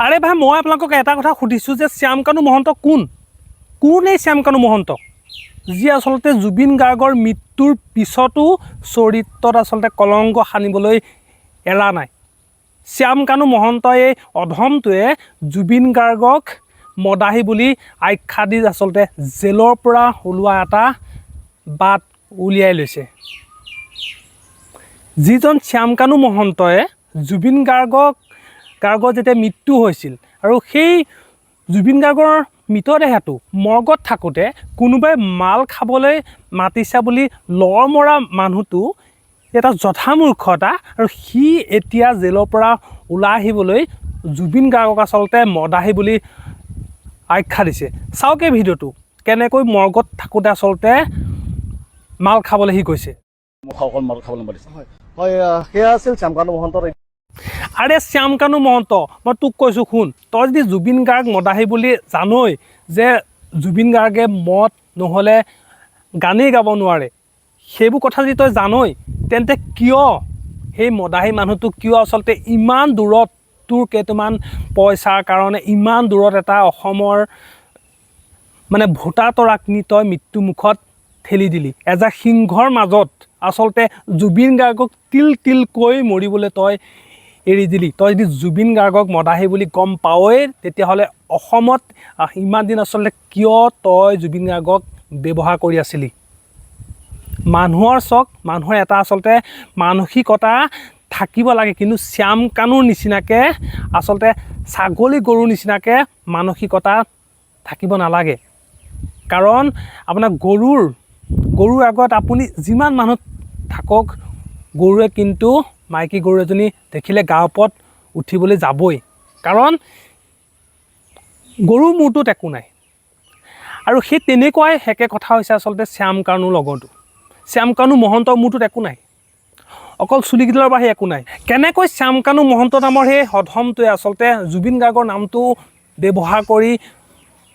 আৰে ভাই, মই আপোনালোকক এটা কথা সুধিছোঁ যে শ্যামকানু মহন্ত কোন? কোন এই শ্যামকানু মহন্ত, যি আচলতে জুবিন গাৰ্গৰ মৃত্যুৰ পিছতো চৰিত্ৰত আচলতে কলংক সানিবলৈ এৰা নাই? শ্যামকানু মহন্তই, এই অধমটোৱে জুবিন গাৰ্গক মদাহী বুলি আখ্যা দি আচলতে জেলৰ পৰা ওলোৱা এটা বাট উলিয়াই লৈছে। যিজন শ্যামকানু মহন্তই জুবিন গাৰ্গৰ যেতিয়া মৃত্যু হৈছিল আৰু সেই জুবিন গাৰ্গৰ মৃতদেহটো মৰ্গত থাকোঁতে কোনোবাই মাল খাবলৈ মাতিছে বুলি লৰ মৰা মানুহটো এটা জধামূৰ্খতা আৰু সি এতিয়া জেলৰ পৰা ওলাই আহিবলৈ জুবিন গাৰ্গক আচলতে মদাহী বুলি আখ্যা দিছে। চাওক এই ভিডিঅ'টো, কেনেকৈ মৰ্গত থাকোঁতে আচলতে মাল খাবলৈ সি কৈছে। মোক অকল মদ খাবলৈ মাতিছে। হয়, সেয়া আছিল শ্যামকানু মহন্তৰ। আৰে শ্যামকানু মহন্ত, মই তোক কৈছোঁ শুন, তই যদি জুবিন গাৰ্গ মদাহী বুলি জানই যে জুবিন গাৰ্গে মদ নহ'লে গানেই গাব নোৱাৰে, সেইবোৰ কথা যদি তই জানই, তেন্তে কিয় সেই মদাহী মানুহটোক কিয় আচলতে ইমান দূৰত, তোৰ কেইটামান পইচাৰ কাৰণে ইমান দূৰত এটা অসমৰ মানে ভোটা তৰাক নি তই মৃত্যুমুখত ঠেলি দিলি? এজাক সিংহৰ মাজত আচলতে জুবিন গাৰ্গক তিল তিলকৈ মৰিবলৈ তই এৰি দিলি। তই যদি জুবিন গাৰ্গক মদাহী বুলি গম পাৱই, তেতিয়াহ'লে অসমত ইমান দিন আচলতে কিয় তই জুবিন গাৰ্গক ব্যৱহাৰ কৰি আছিলি? মানুহৰ চক, মানুহৰ এটা আচলতে মানসিকতা থাকিব লাগে, কিন্তু শ্যাম কানুৰ নিচিনাকৈ আচলতে ছাগলী গৰুৰ নিচিনাকৈ মানসিকতা থাকিব নালাগে। কাৰণ আপোনাৰ গৰুৰ আগত আপুনি যিমান মানুহ থাকক, গৰুৱে কিন্তু মাইকী গৰু এজনী দেখিলে গাৰ ওপৰত উঠিবলৈ যাবই, কাৰণ গৰুৰ মূৰটোত একো নাই। আৰু সেই তেনেকুৱাই একে কথা হৈছে আচলতে শ্যাম কানুৰ লগতো। শ্যাম কানু মহন্তৰ মূৰটোত একো নাই, অকল চুলিকেইডালৰ বাহিৰে একো নাই। কেনেকৈ শ্যাম কানু মহন্ত নামৰ সেই অধমটোৱে আচলতে জুবিন গাৰ্গৰ নামটো ব্যৱহাৰ কৰি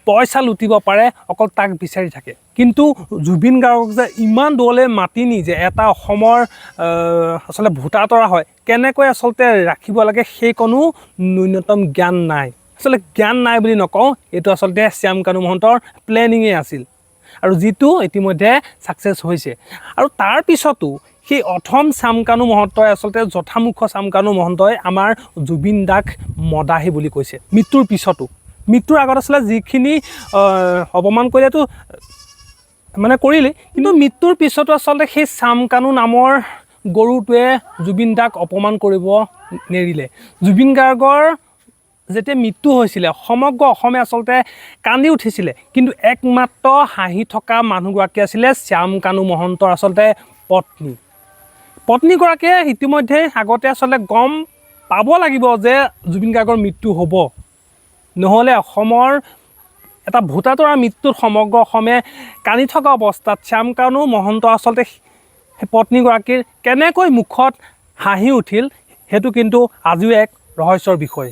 পইচা লুটিব পাৰে, অকল তাক বিচাৰি থাকে। কিন্তু জুবিন গাৰ্গক যে ইমান দূৰলৈ মাতি নি যে এটা অসমৰ আচলতে ভোটা তৰা হয়, কেনেকৈ আচলতে ৰাখিব লাগে, সেইকণো ন্যূনতম জ্ঞান নাই। আচলতে জ্ঞান নাই বুলি নকওঁ, এইটো আচলতে শ্যাম কানু মহন্তৰ প্লেনিঙেই আছিল আৰু যিটো ইতিমধ্যে ছাকচেছ হৈছে। আৰু তাৰ পিছতো সেই অথম শ্যামকানু মহন্তই, আচলতে যথামুখ শ্যামকানু মহন্তই আমাৰ জুবিন দাক মদাহী বুলি কৈছে মৃত্যুৰ পিছতো। মৃত্যুৰ আগত আচলতে যিখিনি অপমান কৰিলেতো মানে কৰিলেই, কিন্তু মৃত্যুৰ পিছতো আচলতে সেই শ্যামকানু নামৰ গৰুটোৱে জুবিন দাক অপমান কৰিব নেৰিলে। জুবিন গাৰ্গৰ যেতিয়া মৃত্যু হৈছিলে, সমগ্ৰ অসমে আচলতে কান্দি উঠিছিলে, কিন্তু একমাত্ৰ হাঁহি থকা মানুহগৰাকী আছিলে শ্যাম কানু মহন্তৰ আচলতে পত্নী। পত্নীগৰাকীয়ে ইতিমধ্যে আগতে আচলতে গম পাব লাগিব যে জুবিন গাৰ্গৰ মৃত্যু হ'ব, নহ'লে অসমৰ এটা ভোটাতৰা মৃত্যুত সমগ্ৰ অসমে কান্দি থকা অৱস্থাত শ্যাম কানু মহন্ত আচলতে সেই পত্নীগৰাকীৰ কেনেকৈ মুখত হাঁহি উঠিল, সেইটো কিন্তু আজিও এক ৰহস্যৰ বিষয়।